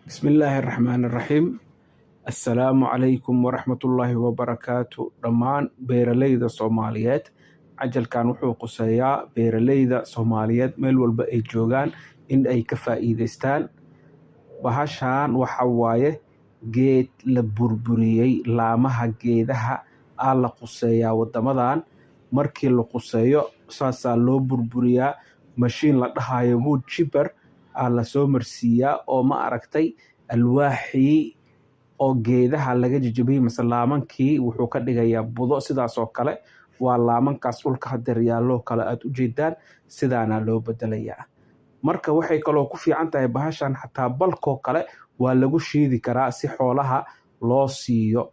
Bismillaahi Raxmaani Raxiim. Assalaamu calaykum waraxmatullaahi wabarakaatu. Dhammaan beeralayda Soomaaliyeed, cajalkan wuxuu quseeyaa beeralayda Soomaaliyeed meel walba ay joogaan in ay ka faa'iidaystaan. Bahashaan waxa waaye geed la burburiyey, laamaha geedaha aa la quseeyaa wadamadan. Markii la quseeyo, saasaa loo burburiyaa. Mashiin la dhahayo wood chipper aa lasoo marsiiyaa oo, ma aragtay, alwaaxii oo geedaha laga jajabiyey mise laamankii wuxuu ka dhigayaa budo. Sidaas oo kale waa laamankaas dhulka hadeer yaallo kale aad u jeedaan, sidaana loo bedelayaa. Marka waxay kaloo ku fiican tahay bahashan, xataa balkoo kale waa lagu shiidi karaa si xoolaha loo siiyo.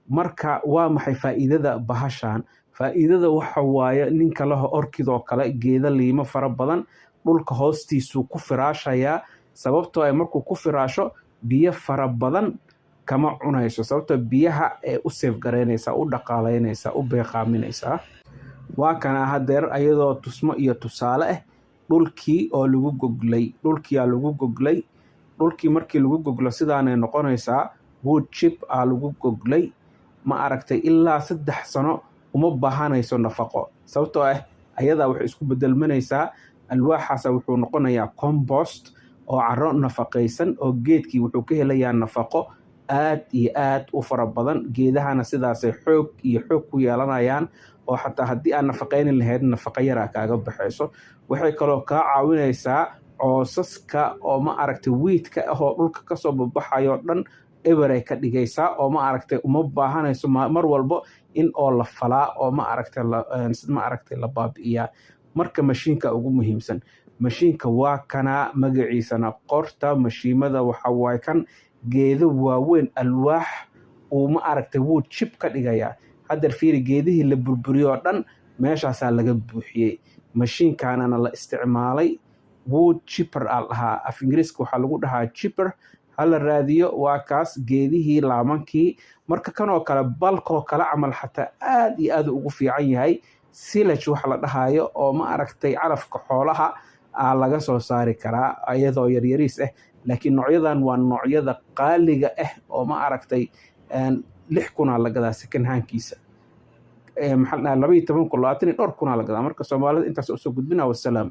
Marka waa maxay faa'iidada bahashan? Faa'iidada waxa waaye, ninka laho orkidoo kale, geeda liimo fara badan dhulka hoostiisuu ku firaashayaa, sababtoo ay markuu ku firaasho biyo fara badan kama cunayso, sababtoo biyaha ee u save garaynaysaa, u dhaqaalaynaysaa, u beeqaaminaysaa. Waa kana hadeer ayadoo tusmo iyo tusaale ah dhulkii oo lagu goglay. Dhulkiyaa lagu goglay. Dhulkii markii lagu goglo, sidaanay noqonaysaa. Wood chip aa lagu goglay, ma aragtay? Ilaa 3 sano uma baahanayso nafaqo, sababtoo ah ayadaa waxay isku bedelmanaysaa, alwaaxaasa wuxuu noqonayaa compost oo carro nafaqaysan, oo geedkii wuxuu ka helayaa nafaqo aad iyo aad u fara badan. Geedahana sidaasay xoog iyo xoog ku yeelanayaan, oo xataa haddii aad nafaqayni lahayd, nafaqo yaraa kaaga baxayso. Waxay kaloo kaa caawinaysaa coosaska oo, ma aragtay, weedka ah oo dhulka kasoo babaxayo dhan eberay ka dhigaysaa, oo, ma aragtay, uma baahanayso mar walbo in oo la falaa oo, ma aragtay, la baabi'iyaa. Marka mashiinka ugu muhiimsan, mashiinka waa kanaa, magaciisana qorta. Mashiimada waxa waaye kan geedo waaweyn, alwaax uu, ma aragtay, wood chip ka dhigayaa. Haddeer fiiri, geedihii la burburiyo oo dhan meeshaasaa laga buuxiyey. Mashiinkanana la isticmaalay wood chipper aa dhahaa, af Ingiriiska waxaa lagu dhahaa chipper. Hala raadiyo, waa kaas geedihii laamankii. Marka kanoo kale, balkoo kale camal, xataa aad iyo aad ugu fiican yahay. Silage waxa la dhahayo oo, ma aragtay, calafka xoolaha aa laga soo saari karaa iyadoo yaryariis ah. Laakiin noocyadan waa noocyada qaaliga ah oo, ma aragtay, 6,000 aa la gadaa second handkiisa, maxaa la dhahaa, 12,000, labaatan iyo dhowr kunaa la gadaa. Marka Soomaalida intaas usoo gudbina. Wasalaam.